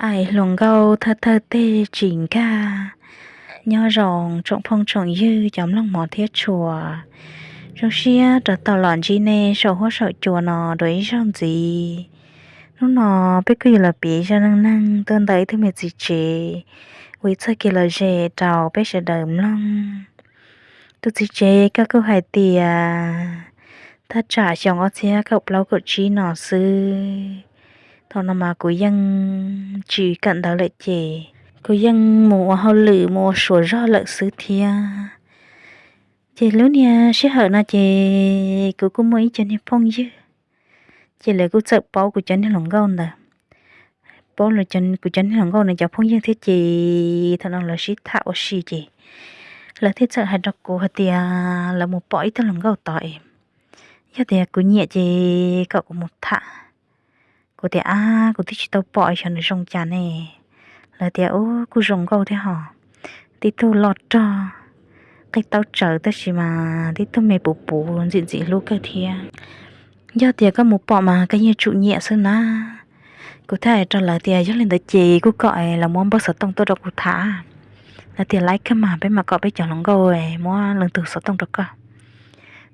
Aim hluas nkauj thawj thawj teg tsis nkag. Nyob zoo tsoom phooj tsoom ywg cov mloog hmov thiab tshua, zoo siab rov tau los ntsib nej saum huab saum cua no dua ib zaug ntxiv. Hnub no peb kuj yuav los piav zaj neej neeg tuaj ntawm ib tug me txiv tsev ua ib txoj kev lom zem rau peb sawv daws mloog. Tus txiv tsev ko kuj hais tias thaj tsam xyoo ob txhiab kaum plaub kaum tsib no xwb, thaum no mas kuv yeej tsis kawm ntawv lawm ces kuv yeej mus ua hauj lwm mus ua suav zog lawm xwb thiab. Ces lub niag sij hawm no ces kuv kuj muaj ib co niag phooj ywg, ces lawv kuj txawm paub kuv cov niag hluas nkauj ntawd, paub kuv cov niag hluas nkauj no cov phooj ywg thiab ces thaum no lawv sib tham ua si ces lawv thiaj txawm hais rau kuv hais tias lawv mus pom ib tug hluas nkauj tod es yog tias kuv nyiam ces kom kuv mus tham. Kuv tias ab, kuv twb tsis tau pom xyov nws zoo cas ne. Lawv tias ub, kuj zoo nkauj thiab hos, tib tug loj rog, qig taub tsaws tab sis mas tib tug me puv puv ntxim ntxim hlub kawg thiab. Yog tias koj mus pom mas koj yeej tsum nyiam xwb na. Kuv thiaj hais rau lawv tias yog li ntawd ces kuj kom lawv muab npawb xov tooj tuaj rau kuv tham. Lawv tias laib kawg mas, peb mam kom peb cov hluas nkauj muab leej twg xov tooj rau koj.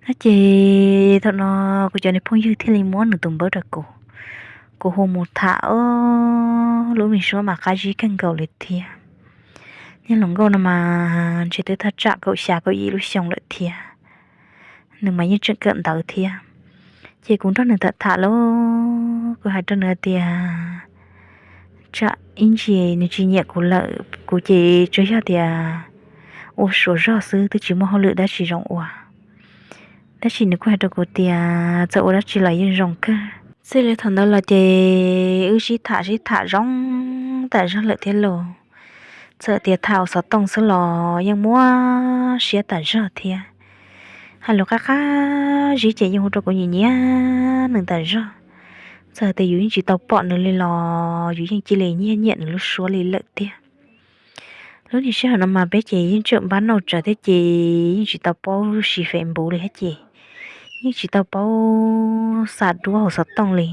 Ces thaum no kuv cov niag phooj ywg thiaj li muab nws tus npawb rau kuv. Kuv hu mus tham, lub me suab mas qab zib kawg nkaus li thiab. Niag hluas nkauj no mas ntshe twb thaj tsam kaum xya kaum yim lub xyoo lawm thiab, nws mas yeej tseem kawm ntawv thiab. Ces kuv nrog nws tham tham lauj, kuv hais rau nws tias tsam ib ntsis nws tsis nyiam kuv lawm, kuv ces tsuas yog tias ua suav zog xwb, twb tsis muaj hauj lwm dab tsi zoo ua. Tab sis nws kuj hais rau kuv tias txawm ua dab tsi los yeej zoo kawg. Txij li thaum ntawd los ces wb sib tham sib tham zoo tas zog lawm thiab los, txawm tias tham ua xov tooj xwb los yeej muab siab tas zog thiab. Hais lus qab qab zib ces yeej hu rau kuv nyiam nyiam nws tas zog. Txawm tias yus yeej tsis tau pom nws li los yus yeej cia li nyiam nyiam nws lub suab li lawm tiag. Lub niag sij hawm no mas peb ces yeej tseem npab nauj tsawv thiab ces yeej tsis tau paub siv Facebook li thiab ces yeej tsis tau paub xa duab hauv xov tooj li,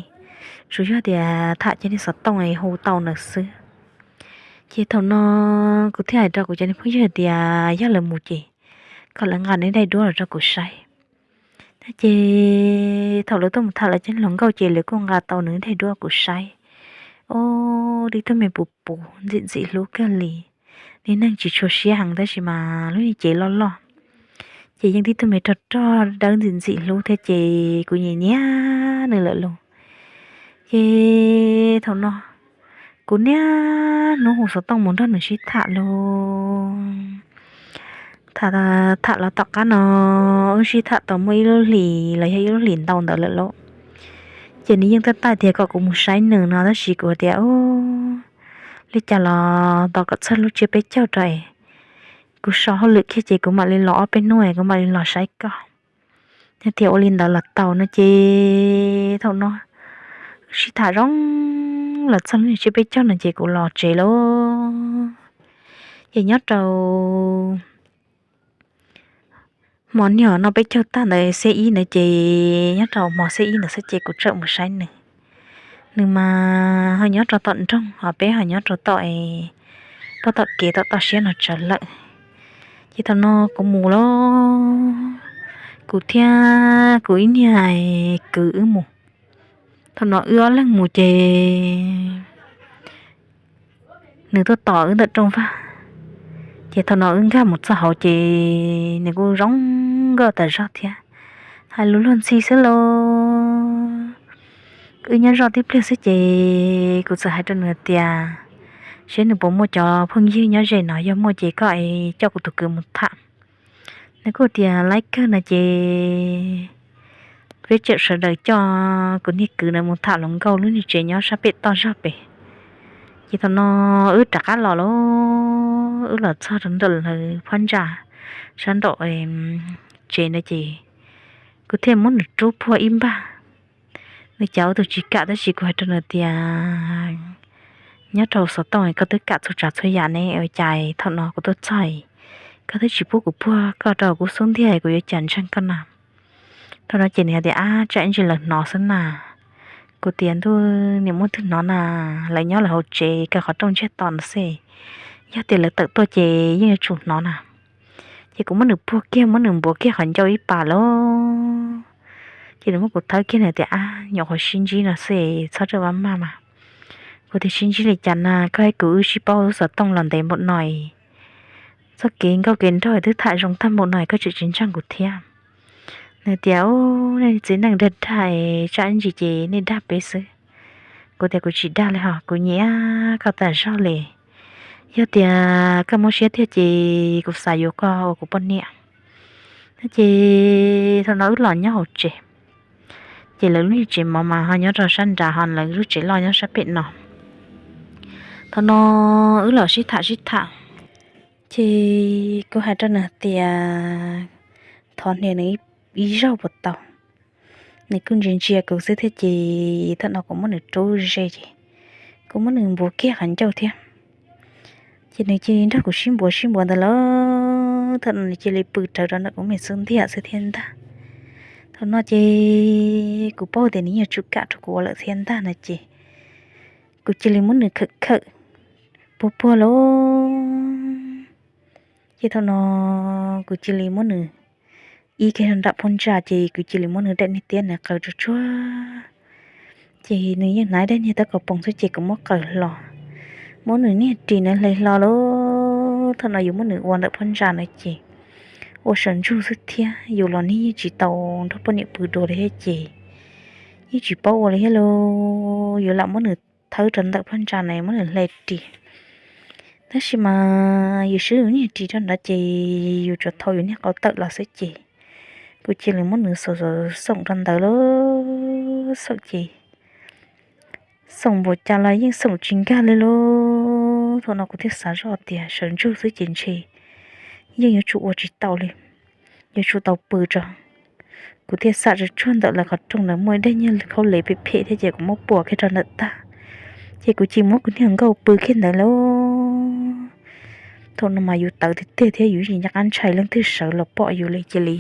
tsuas yog tias tham cov niag xov tooj hu tau nws xwb. Ces thaum no kuv thiaj hais rau kuv cov niag phooj ywg tias yog lawv mus ces kom lawv nqa nws daim duab los rau kuv saib. Ces thaum lawv tuaj mus tham lawv cov niag hluas nkauj ces lawv kuj nqa tau nws daim duab kuv saib. Ub, tib tug me puv puv ntxim ntxim hlub kawg li. Niag neeg tsis tshua siab heev tab sis mas lub niag cev loj loj, ces yeej tib tug me rog rog dawb ntxim ntxim hlub thiab ces kuv nyiam nyiam nws lawm lauj. Ces thaum no kuv niaj hnub hu xov tooj mus nrog nws sib tham lauj. Tham, tham los tom qab no wb sib tham tau muaj ib lub hlis los yog ib lub hlis ntau ntawd lawm lauj. Ces nws yeej tab tab tias kom kuv mus saib nws no tab sis kuv tias ub, li cas los tos kom txog lub tsiab peb caug rau es kuv so hauj lwm kiag ces kuv mam li los ob peb hnub es kuv mam li los saib koj. Nws tias ua li ntawd los tau no ces thaum no sib tham zoo los txog lub tsiab peb caug no ces kuv los tsev lauj. Ces nyob rau hmo niag noj peb caug tag ntawd xiab ib ntawd ces nyob rau hmo xiab ib ntawd xwb ces kuv txawm mus saib nws. Nws mas ho nyob rau tom nroog ho peb ho nyob rau tom, pog tom kev tom toj siab no tsawv lawm. Ces thaum no kuv mus lauj, kuv thiab kuv ib niag kwv wb mus. Thaum no wb ob leeg mus ces nws tuaj tos wb ntawm rooj vag. Ces thaum no wb nkag mus txog hauv ces nws kuj zoo nkauj tas zog thiab, hais lus luag ntxhi xwb lauj. Wb nyob zoj tib pliag xwb ces kuv txawm hais rau nws tias seb nws puas muaj cov phooj ywg nyob ze no, yog muaj ces koj coj kuv tus kwv mus tham. Nws kuj tias laib kawg no ces peb tseem sawv daws coj kuv niag kwv ntawd mus tham hluas nkauj lub niag tsev nyob sab pem toj zog pem. Ces thaum no wb rov qab los lauj, wb los txog rau nram lawv phab ntsa sab nraum tsev ntawd ces kuv thiaj muab nws rub puag ib npag. Nws cas ua tus tsis kam tab sis kuv hais rau nws tias nyob rau xov tooj koj twb kam txhua tsav txhua yam ne, ua cas thaum no kuv tuaj txog koj twb tsis pub kuv puag koj rau kuv xub ntiag kuv yuav cas ntseeg koj na. Thaum no ces nws hais tias ab, tsam ib ntsis lawv hnov xwb na, Kuv tias, Ntuj, niam muaj twg hnov na, lawv nyob lawv hauv tsev kaw qhov rooj ntsiag to no xwb, yog tias lawv tawm tuaj ces yeej yuav tsum hnov na. Ces kuv muab nws puag kiag, muab nws npuav kiag qhov ncauj ib pas lawm. Ces nws muab kuv thawb kiag, nws tias, Ab, nyuam qhuav sib ntsib no xwb, txhob raj vaj maj mas. Kuv tias, Sib ntsib li cas na, koj thiab kuv wb sib paub lub xov tooj los ntev npaum no, txoj kev nkauj kev nraug twb tham zoo tag npaum no, koj tseem tsis ntseeg kuv thiab. Nws tias, Ub, nej txiv neej dag dag, tsam ib ntsis ces nej dag peb xwb. Kuv tias, Kuv tsis dag li hos, kuv nyiam koj tas zog li. Yog tias koj muab siab tiag ces kuv xav yuav koj ua kuv poj niam. Ces thaum no wb los nyob hauv tsev, ces lawv lub niag tsev mov mas ho nyob rau sab nrad, ho lawv lub tsev loj nyob sab pem no. Thaum no wb los sib tham sib tham, ces kuv hais rau nws tias, Thov hnia nws ib zaug puas tau? Nws kuj ntsia ntsia kuv xwb thiab, ces thaum no kuv muab nws rub ze, ces kuv muab nws npuav kiag qhov ncauj thiab. Ces nws cia li nrog kuv sib npuav sib npuav ntawd lawm, thaum no nws cia li pw rawv rau ntawm kuv me xub ntiag xwb thiab ntag. Thaum no ces kuv paub tias nws yeej yuav tsum kam rau kuv ua lawm thiab ntag no ces kuv cia li muab nws khawm khawm puag puag lawm. Ces thaum no kuv cia li muab nws ib kiag nram phab ntsa, ces kuv cia li muab nws daim niag tiab ntawd qaws tsuag tsuag. Ces nws yeej hnav daim niag tab kaus poom xwb, ces kuv muab qaws hlo, muab nws niag ris ntawd hle hlo lawm. Thaum no yus muab nws ua ntawm phab ntsa na ces ua sawv ntsug xwb thiab, yus los niag yeej tsis tau nrog poj niam pw dua li thiab ces yeej tsis paub ua li thiab lauj. Yus lam muab nws thawb rau ntawm phab ntsa na, muab nws hle ris. Tab sis mas yus swb yus niag ris rau ntawd ces yus tsuas thau yus niag qau tawm los xwb ces kuv cia li muab nws xoom xoom rau ntawd lawm. Xoom ces xoom npaum cas los yeej xoom tsis nkag li lauj. Thaum no kuv thiaj xav zoj tias sawv ntsug xwb ces ntshe yeej yuav tsum ua tsis tau li, yuav tsum tau pw tso. Kuv thiaj xam tsuag tsuag ntawm lawv qhov rooj ntawd muaj ib daim niag khaub lev phem phem thiab, ces kuv muab puam kiag rau ntawm tag, ces kuv cia li muab kuv niag nkauj pw kiag ntawd lawm. Thaum no mas yus tawv tiag tiag thiab yus tsis nco qab ntshai leej twg sawv los pom yus li, cia li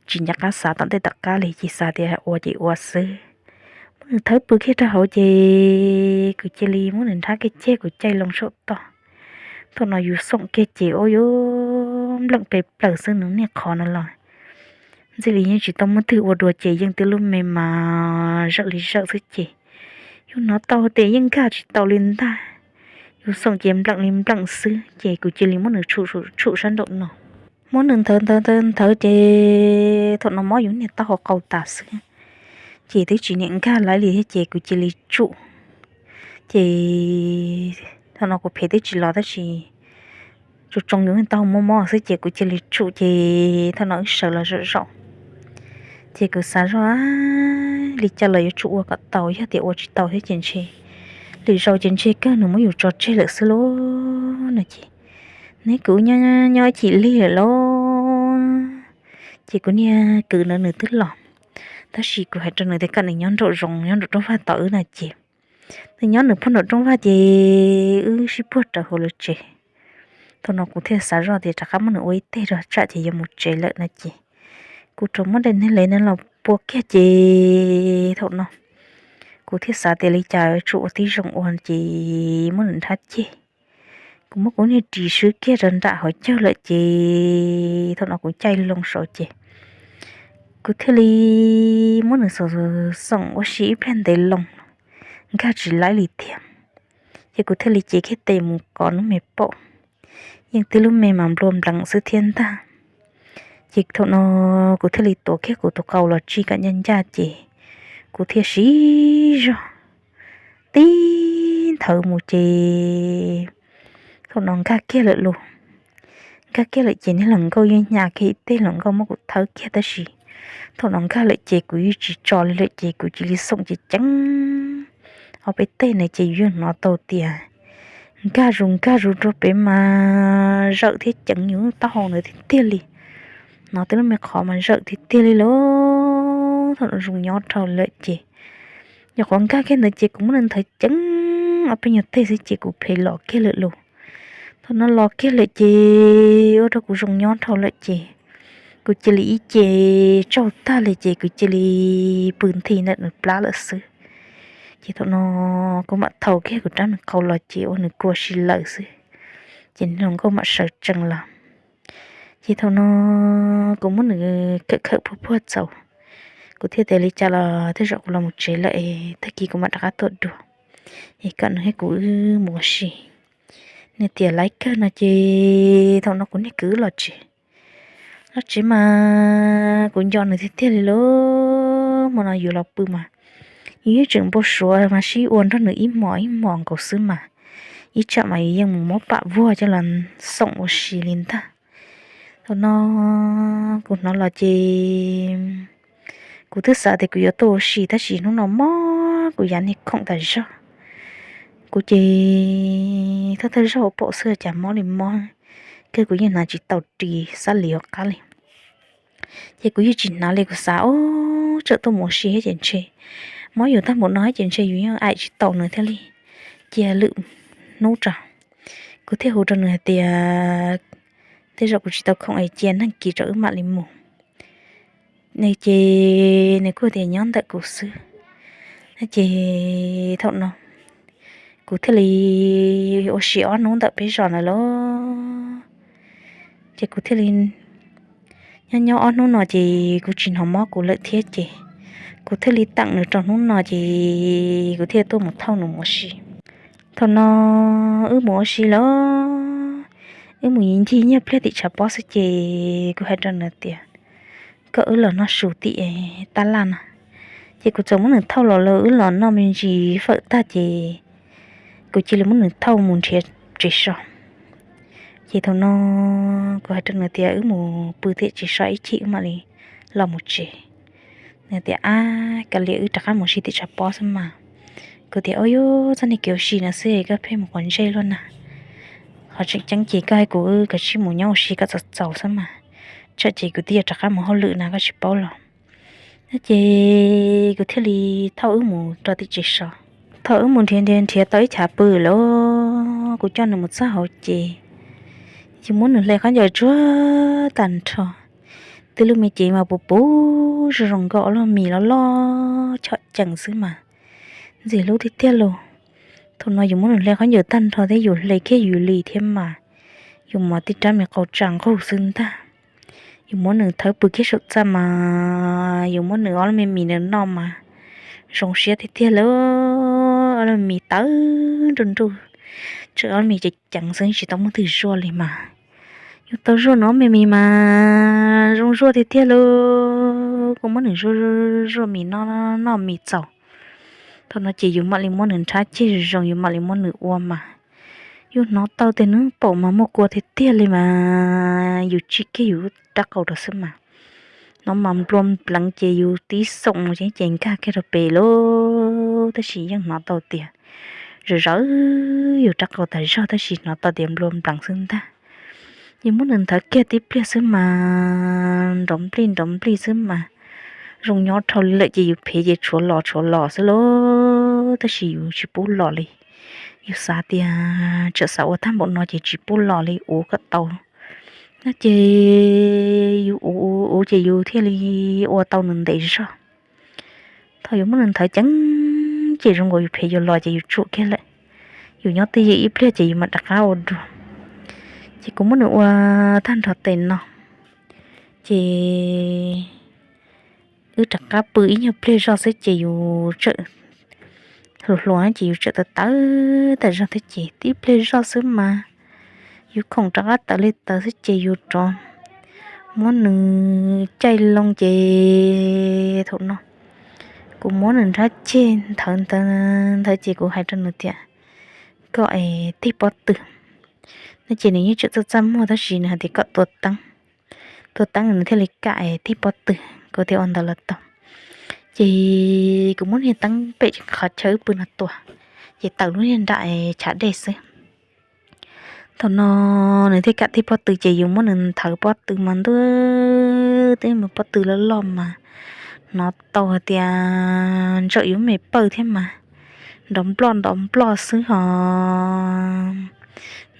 tsis nco qab xav tom ntej tom qab li, ces xav tias ua ces ua xwb. Muab nws thawb pw kiag rau hauv ces kuv cia li muab nws nrhab kiag ceg kuv caij loo saum toj. Thaum no yus xoom kiag ces ua yuav npleem pes plaws xwb, nws niag qhov no los ntxim li yeej tsis tau muaj twg ua dua ces yeej twb lub me mas zawm li zawm xwb ces yus hnov tau tias yeej nkag tsis tau li ntag. Yus xoom ces npleem li npleem xwb ces kuv cia li muab nws tshum tshum sab nraum no, muab nws nthawv nthawv nthawv nthawv ces thaum no mob yus niag taub hau qau tas xwb, ces twb tsis niam nkag laiv li thiab ces kuv cia li tsum. Ces thaum no kuv phem twb tsis los tab sis tsuas tsoo yus niag taub hau mob mob xwb ces kuv cia li tsum ces thaum no wb sawv los zaum zaum. Ces kuv xav zoj li cas los yuav tsum ua kom tau, yog tias ua tsis tau thiab ces ntshe lwm zaus ces ntshe kawg nws muab yus tso tseg lawm xwb lauj no ces neb kuv nyob nyob ib chim lig lawm lauj. Ces kuv niag kwv ntawd nws twb los, tab sis kuv hais rau nws tias kom nws nyob nraum zoov nyob nraum rooj vag tos wb no ces nws nyob nws puag nraum rooj vag ces wb sib puag raws hauv lawv tsev. Thaum no kuv thiaj xav zoj tias rov qab muab nws ua ib teg rau tsam ces yuav mus tsev lawm no ces kuv rov muab daim niag lev no los pua kiag ces thaum no kuv thiaj xav tias li cas yuav tsum ua tib zoo ua ces muab nws nrhab ceg. Kuv muab kuv niag ris swb kiag rau nram hauv caug lawm ces thaum no kuv caij loo saud ces kuv thiaj li muab nws xoom xoom ua si ib pliag ntev loo, nkag tsis laib li thiab. Ces kuv thiaj li cev kiag tes mus kov lub me paum, yeej twb lub me mas nplua nplees xwb thiab ntag. Ces thaum no kuv thiaj li tuav kiag kuv tus qau los tsij kom ncaj ncaj ces kuv thiaj siv zog tib nthawv mus ces thaum no nkag kiag lawm lauj. Nkag kiag lawm ces niag hluas nkauj yeej hnyav kiag ib teg, hluas nkauj muab kuv thawb kiag tab sis thaum no nkag lawm ces kuv yeej tsis tso li lawm ces kuv cia li xoom ceev ceev ob peb teg na ces yus yeej hnov tau tias nkag zus nkag zus rau pem mas zawm thiab ceev yus taub hau ntawd tiag tiag li. Hnov twb lub me qhov mas zawm tiag tiag li lauj. Thaum no zoo nyob dhau lawm ces nyuam qhuav nkag kiag ntawd ces kuv muab nws nthawv ceev ob peb nyuag teg xwb ces kuv phem los kiag lawm lauj. Thaum no los kiag lawm ces ua rau kuv zoo nyob dhau lawm ces Kuv cia li ib ce tsaug tag li ces kuv cia li pw nthi ntawm nws plab lawm xwb. Ces thaum no kuv mam thau kiag kuv rab me qau los ces ua nws kua si lawm xwb, ces nws hluas nkauj mam sawv tsees los. Ces thaum no kuv muab nws khawm khawm puag puag txaus, kuv thiaj tias li cas los tej zaum kuv los mus tsev lawm es tag kis kuv mam rov qab tuaj dua, es kom nws thiab kuv wb mus ua si. Nws tias laiv kawg no ces thaum no kuv niag kwv los tsev. Los tsev mas kuv nco nws tiag tiag li lauj, hmo no yus los pw mas yus yeej tseem npau suav mas sib ua nrog nws ib hmos ib hmos nkaus xwb mas, ib tsam mas yus yeej mus muab pam vuag coj los xoom ua si li ntag. Thaum no kuv hnov los ces kuv twb xav tias kuv yuav tuaj ua si tab sis hnub no mob kuv yav niag khoom tas zog. Kuv ces thawj thawj zaug ua paum xwb cas mob li mob, kawg kuv yeej hnav tsis tau ris xab lis hauv qab li. Ces kuv yeej tsis hnav li, kuv xav ub tsam tuaj mus ua si thiab ces ntshe mob yus tag npaum no thiab ces ntshe yus yeej aim tsis tau nws thiaj li cia lwm hnub tso. Kuv thiaj hu rau nws hais tias tej zaum kuv tsis tau khoom es cia nag kis rau wb mam li mus. Nws ces nws kuj tias nyob ntawm kuv xwb. Ces thaum no kuv thiaj li ua si ob hnub ntawm peb zos na los, ces kuv thiaj li nyob nyob ob hnub no ces kuv tsis hnov mob kuv lawm thiab ces kuv thiaj li teem nws rau hnub no ces kuv thiaj tuaj mus thauj nws mus ua si. Thaum no wb mus ua si lawm, wb mus ncig nyiag pliag tim tshav pob xwb ces kuv hais rau nws tias kom wb los noj su tim tab laj no. Ces kuv txawm muab nws thauj los lawm, wb los noj me ntsis fawm tag ces kuv cia li muab nws thauj mus nrhiav tsev so. Ces thaum no kuv hais rau nws tias wb mus pw tim tsev so ib chim wb mam li los mus tsev. Nws tias ab kav liam wb rov qab mus ua si tim tshav pob xwb mas. Kuv tias ua yus txoj niag kev ua si no xwb koj pheej mus quav ntsej luaj na, qhov tseem ceeb ces koj hais kuv kav tsij mus nyob ua si kom txaus txaus xwb mas, tsam ces kuv twb yuav rov qab mus hauj lwm na koj tsis paub los. Ces kuv thiaj li thauj wb mus rau tim tsev so. Thaum wb mus nrhiav nrhiav nrhiav tau ib chav pw lawm, kuv coj nws mus txog hauv ces yus muab nws hle khaub ncaws tsuag tag nrho, twb lub me cev mas puv puv zoo zoo nkauj, ob lub mis loj loj chom cees xwb mas ntxim hlub tiag tiag lauj. Thaum no yus muab nws hle khaub ncaws tag nrho thiab yus hle kiag yus li thiab mas, yus mas tib rab me qau tsa nqug xwb ntag. Yus muab nws thawb pw kiag saum txaj mas yus muab nws ob lub me mis nws noj mas zoo siab tiag tiag lauj. Ob lub me mis tawv nruj nruj, tseem ob lub mis ceev ceev xwb tsis tau muaj twg zuaj li mas. Yus tau zuaj nws ob me mis mas zoo zuaj tiag tiag lauj. Kuv muab nws zuaj zuaj mis noj noj mis txaus. Thaum no ces yus mam li muab nws nrhab ceg zoo zoo, yus mam li muab nws ua mas yus hnov tau tias nws paum mas muaj kua tiag tiag li mas yus tsim kiag yus rab qau rau xwb mas, hnov mas nplua npleev ces yus tib xoom ces nkag kiag rau pem lauj. Tab sis yeej hnov tau tias zawv zawv yus rab qau tas zog tab sis hnov tau tias nplua npleev xwb ntag. Yus muab nws nthawv kiag tib pliag xwb mas nrov nplij nrov nplij xwb mas, zoo nyob dhau li lawm ces yus phem ces tshuav los tshuav los xwb lauj. Tab sis yus tsis pub los li, yus xav tias tseem xav ua tag npaum no ces tsis pub los li, ua kom tau. No ces yus ua ua ces yus thiaj li ua tau nws ntev zog. Thaum yus muab nws nthawv ceev ces zoo nkaus yus phem yuav los ces yus tsuam kiag lawm. Yus nyob twj ywm ib pliag ces yus mam rov qab ua dua. Ces kuv muab nws ua tag nrho tes no ces wb rov qab pw ib nyuag pliag zog xwb ces yus tseem hluas hluas ces yus tseem tawv tawv tas zog thiab ces tib pliag zog xwb mas yus khoom rov qab tawv li tawv xwb ces yus rov muab nws caij loo ces thaum no kuv muab nws nrhab ceg nthawv nthawv nthawv ces kuv hais rau nws tias koj es tig pob tw no ces nws yeej tseem txaj txaj muag tab sis nws hais tias kom tua teeb, tua teeb nws thiaj li kam es tig pob tw. Kuv tias ua ntawd los tau. Ces kuv muab niag teeb pem qhov chaw wb pw no tua, ces tawm lub niag nram chav dej xwb. Thaum no nws thiaj kam tig pob tw ces yus muab nws nthawv pob tw mas ntuj, twb mus pob tw loj loj mas hnov tau hais tias ntsawm yus me pawj thiab mas nrov nploj nrov nploj xwb hos.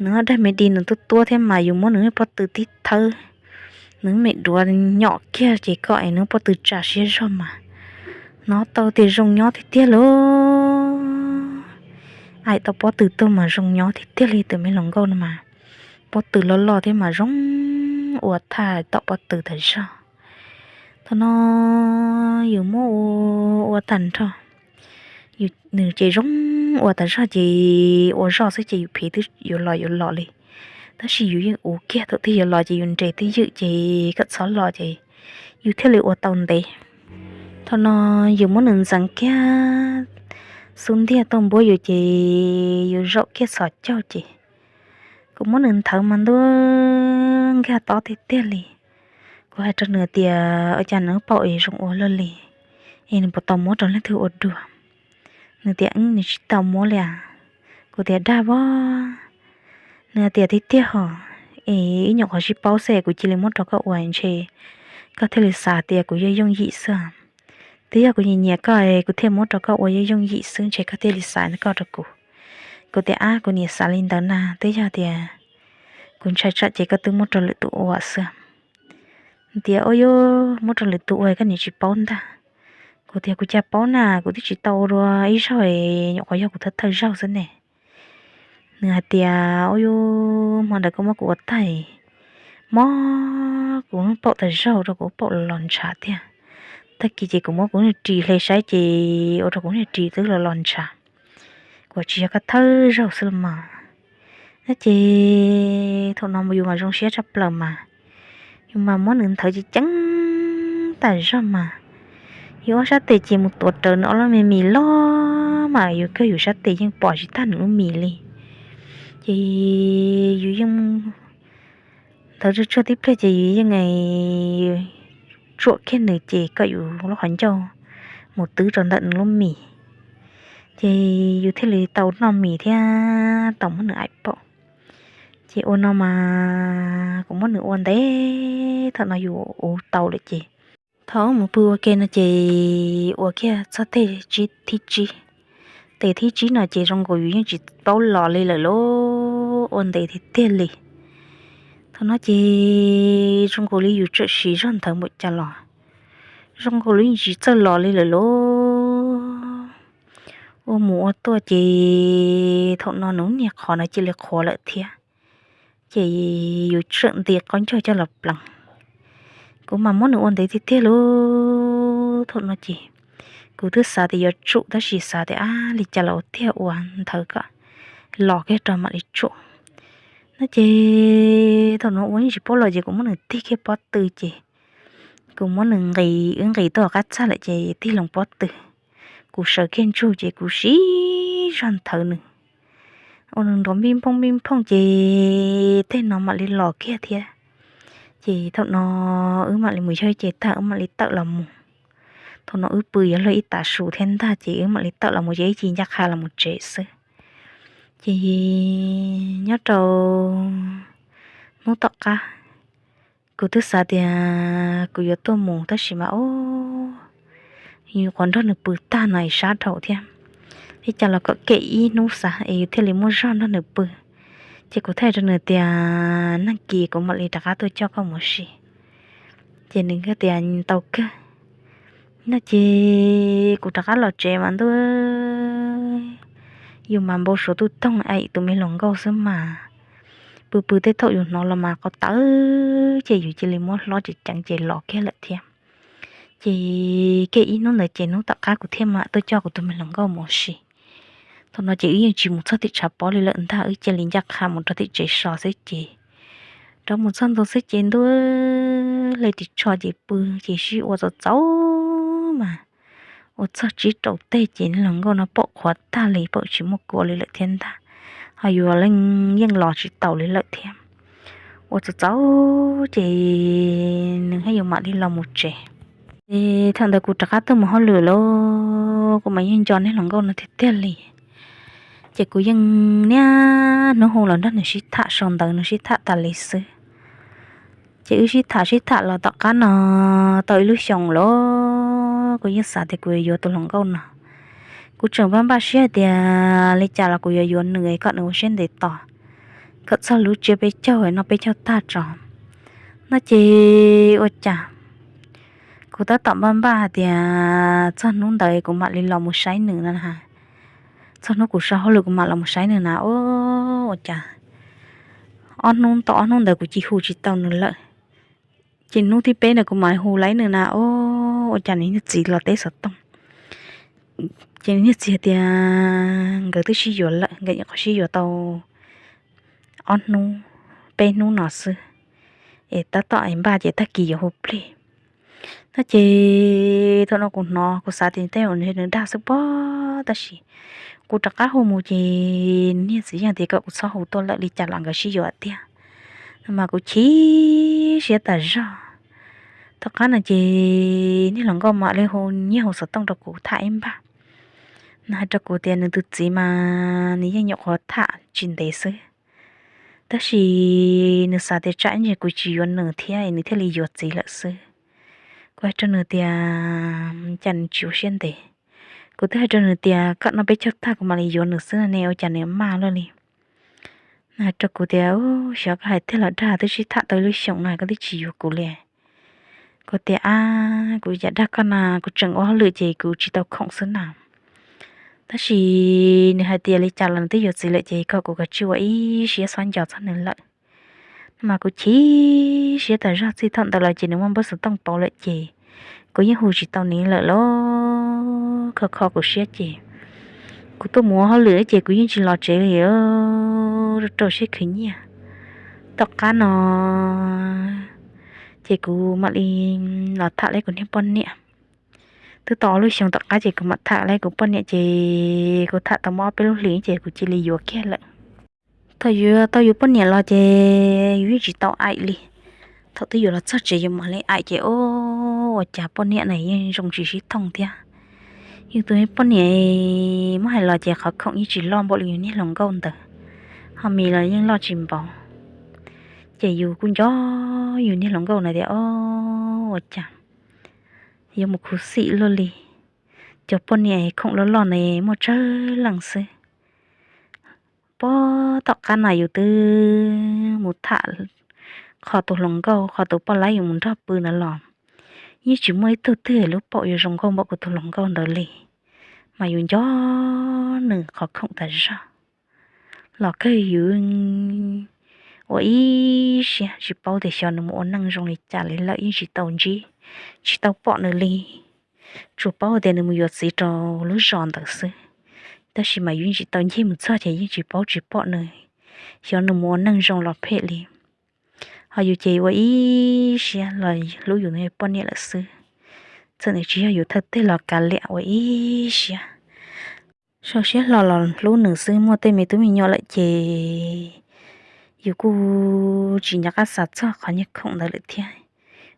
Nws daig me di nws tuab tuab thiab mas yus muab nws pob tw tib thawb, nws me duav nyom kiag ces koj es nws pob tw tsa siab zog mas hnov tau tias zoo nyob tiag tiag lauj. Aim tau pob tw tuaj mas zoo nyob tiag tiag li tus me hluas nkauj no mas. Pob tw loj loj thiab mas zoo ua thaj tom pob tw tas zog. Thaum no yus muab ua ua tag nrho, nws ces zoo ua tas zog ces ua zoj xwb ces yus phev twb yuav los yuav los li. Tab sis yus yeej ua kiag, thaum twg yuav los ces yus nres twb ywm ces kom txhob los ces yus thiaj li ua tau ntev. Thaum no yus muab nws ntxeev kiag xub ntiag tuaj npuab yus ces yus zaum kiag txhos caug ces kuv muab nws nthawv mas ntuj nkag tob tiag tiag li. Kuv hais rau nws tias ua cas nws lub paum es zoo ua luaj li, es nws puas tau muab rau leej twg ua dua? Nws tias nws tsis tau muab li as. Kuv tias dag pob. Nws tias tiag tiag hos, es ib nyuam qhuav sib paub xwb kuv cia li muab rau koj ua ntshe koj thiaj li xav tias kuv yooj yooj yim xwb. Twb yog kuv nyiam nyiam koj kuv thiaj muab rau koj ua yooj yooj yim xwb ntshe koj thiaj li xav koj rau kuv. Kuv tias ab, kuv niam xav li ntawd na, twb yog tias kuv ntshai tsam ces koj twb muab rau lwm tus ua xwb. Tias ua yus muab rau lwm tus ua koj niam tsis paub ntag. Kuv tias kuv cas paub na, kuv twb tsis tau ua dua ib zaug, nyuam qhuav yog kuv thawj thawj zaug xwb ne. Nws hais tias ua yus hmo ntawd koj muab kuv ua tag, mob kuv lub paum tas zog rau kuv paum los los ntshav tiag. Tag kis ces kuv muab kuv niag ris hle saib ces ua rau kuv niag ris twb los los ntshav. Kuv tsis yog koj thawj zaug xwb los mas. Ces thaum no yus mas zoo siab tshaj plaws mas, yus mas muab nws nthawv ceev ceev tas zog mas, yus ob sab tes ces mus tuav rawv nws ob lub me mis loj mas yus kawg yus sab tes yeej pom tsis tag nws lub mis li. Ces yus yeej nthawv tsuag tsuag tib pliag ces yus yeej tsuam kiag nws ces kom yus lub qhov ncauj mus twb rau ntawm nws lub mis, ces yus thiaj li tau noj mis thiab tau muab nws aim paum. Ces ua no mas kuv muab nws ua ntev, thaum no yus ua tau lawm ces thaum mus pw ua ke no ces ua kiag txog tes thib tsib, tes thib tsib no ces zoo nkaus yus yeej tsis paub los li lawm lauj, ua ntev tiag tiag li. Thaum no ces zoo nkaus li yus tseem siv zog nthawv npaum cas los zoo nkaus li yeej tsis txawj los li lawm lauj. Ua mus ua tuaj ces thaum no nws niag qhov no cia li qhuav lawm thiab, ces yus tseem nti qaub ncaug coj los pleev. Kuv mas muab nws ua ntev tiag tiag lauj, thaum no ces kuv twb xav tias yuav tsum tab sis xav tias ab li cas los ua tiag, ua nthawv kom los kiag rau mam li tsum no ces thaum no ua yeej tsis paub los ces kuv muab nws tig kiag pob tw ces kuv muab nws nqis, wb nqis tuaj qab txaj lawm ces tig loo pob tw. Kuv sawv kiag ntsug ces kuv siv zog nthawv nws, ua nws nrov npij nphooj npij nphooj ces tej no mam li los kiag thiab. Ces thaum no wb mam li mus yog ib ce tag wb mam li tawm los mus. Thaum no wb pw yuav luag ib tav su thiab ntag ces wb mam li tawm los mus ces ib ce ncaj qha los mus tsev xwb. Ces nyob rau hnub tom qab, kuv twb xav tias kuv yuav tuaj mus tab sis mas o, yus qhuav nrog nws pw tag no es sab dhau thiab, li cas los kom kem ib hnub xav es yus thiaj li muaj zog nrog nws pw. Ces kuv thiaj rau nws tias nag kis kuv mam li rov qab tuaj coj koj mus ua si. Ces nws tias tau kawg no ces kuv rov qab los tsev mas ntuj, yus mas npau suav tuj toog aim tus me hluas nkauj xwb mas, pw pw tej thaum yus hnov los mas qhov tawv ces yus cia li muab hlob ceev ceev ces los kiag lawm thiab. Ces kem ib hnub ntawd ces hnub tom qab kuv thiaj mam tuaj coj kuv tus me hluas nkauj mus ua si. Thaum no ces wb yeej tsis mus txog tim tshav pob li lawm ntag, wb cia li ncaj qha mus rau tim tsev so xwb ces rov mus txog ntua xwb ces ntuj, hle ris tsho ces pw ces sib ua txaus txaus mas ua txog tsib rau teg ces hluas nkauj no paum qhuav tag li, paum tsis muaj kua li lawm thiab ntag, ho yus leej yeej los tsis taus li lawm thiab. Ua txaus txaus ces nws thiaj yuav mam li los mus tsev. Ces thaum ntawd kuv rov qab tuaj mus hauj lwm lawm, kuv mas yeej nco niag hluas nkauj no tiag tiag li. Ces kuv yeej niaj hnub hu los nrog nws sib tham, sau ntawv nws sib tham tas li xwb. Ces wb sib tham sib tham los tom qab no tau ib lub xyoos lawm, kuv yeej xav tias kuv yuav yuav tus hluas nkauj no. Kuv tseem npaj npaj siab hais tias li cas los kuv yuav yuav nws kom nws ua siab ntev tos, kom txog lub tsiab peb caug noj peb caug tag tso. No ces ua cas kuv tab tom npaj npaj hais tias txog hnub ntawd kuv mam li los mus saib nws no na. Txog hnub kuv so hauj lwm kuv mam los mus saib nws na, ua cas ob hnub tom ob hnub ntawd kuv cia li hu tsis tau nws lawm. Ces hnub thib peb ntawd kuv mam hu laib nws na, ua cas nws niag txiv los teb xov tooj. Ces nws niag txiv hais tias nkawd twb sib yuav lawm, nkawd nyuam qhuav sib yuav tau ob hnub peb hnub no xwb, es tab tom es npaj ces tag kis yuav hu plig. No ces thaum no kuv hnov kuv xav tias tej zaum nws dag xwb pob, tab sis kuv rov qab hu mus ces niag txiv yeej tias kom kuv txhob hu tuaj lawm, li cas los nkawd sib yuav tiag. Mas kuv chim siab tas zog. Tom qab no ces niag hluas nkauj mam li hu, nyiag hu xov tooj rau kuv tham ib npaj. Nws hais rau kuv tias nws tus txiv mas nws yeej nyuam qhuav tham tsis ntev xwb, tab sis nws xav tias tsam ib ntsis kuv tsis yuav nws thiab nws thiaj li yuav txiv lawm xwb. Kuv hais rau nws tias cas nws tsis ua siab ntev. Kuv twb hais rau nws tias kom noj peb caug tag kuv mam li yuav nws xwb ne, ua cas nws maj luaj li. Nws hais rau kuv tias, xyov koj hais tiag los dag, twb sib tham tau ib lub xyoos no koj twb tsis yuav kuv li. Kuv tias, ab, kuv yam dag koj na, kuv tseem ua hauj lwm ces kuv tsis tau khoom xwb na. Tab sis nws hais tias li cas los nws twb yuav txiv lawm ces kom kuv kav tsij ua ib siab xob nco txog nws lawm. Mas kuv chim siab tas zog, txij thaum ntawd los ces nws muaj npawb xov tooj pauv lawm ces kuv yeej hu tsis tau nws lawm los kho kho kuv siab ces kuv tuaj mus ua hauj lwm ces kuv yeej tsis los tsev li, rau siab khwv nyiaj. Tom qab no ces kuv mam li los tham li kuv niag poj niam. Twb tau ob lub xyoo tom qab ces kuv mam tham li kuv poj niam ces kuv tham tau muaj ob peb lub hlis ces kuv cia li yuav kiag lawm. Thaum yuav tau yus poj niam los ces yus yeej tsis tau aim li. Thaum twb yuav los txog tsev yus mam li aim ces ua cas poj niam na yeej zoo tsis sib thooj thiab. Yus tus poj niam muab hais los ces qhov khoom yeej tsis loj npaum li yus niag hluas nkauj ntawd, ho mis los yeej loj tsis npaum. Ces yus kuj nco yus niag hluas nkauj na tias, o, ua cas yuav mus khuv xim luaj li. Cov poj niam khoom loj loj na muaj tsawg leej xwb. Puag tom qab no yus twb mus tham qhov tus hluas nkauj, qhov tus poj laib yus mus nrog pw ntawd los yeej tsis muaj ib tug twg lub paum yuav zoo nkauj npaum kuv tus hluas nkauj ntawd li. Mas yus nco nws qhov khoom tas zog. Los kawg yus ua ib siab tsis paub tias xyov nws mus ua neej zoo li cas li lawm, yeej tsis tau ntsib, tsis tau pom nws li. Tsuas paub tias nws mus yuav txiv rau lub zos ntawd xwb, tab sis mas yus yeej tsis tau ncig mus txog ces yeej tsis paub tsis pom nws, xyov nws mus ua neej zoo los phem li. Ho yus ces ua ib siab los hlub yus poj niam lawm xwb. Txawm nws tsis yog yus thawj teg los kav liam ua ib siab, sau siab hlo los hlub nws xwb. Muaj tej me tub me nyuam lawm ces yus kuj tsis nco qab xav txog qhov nyiaj khoom ntawd lawm thiab.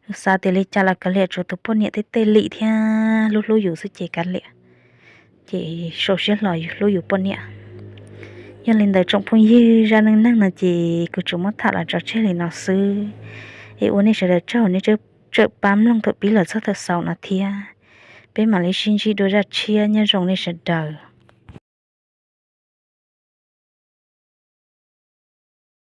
Yus xav tias li cas los kav liam, tsuas tus poj niam tej tej lim thiab hlub hlub yus xwb ces kav liam, ces sau siab hlo yus hlub yus poj niam. Yog li ntawd tsoom phooj ywg, zaj neej neeg no ces kuv tsuas muab tham los tso tseg li no xwb. Es ua nej sawv daws tsaug nej tseem pab mloog thaum pib los txog thaum xaus no thiab. Peb mam li sib ntsib dua zaj tshiab, nyob zoo nej sawv daws.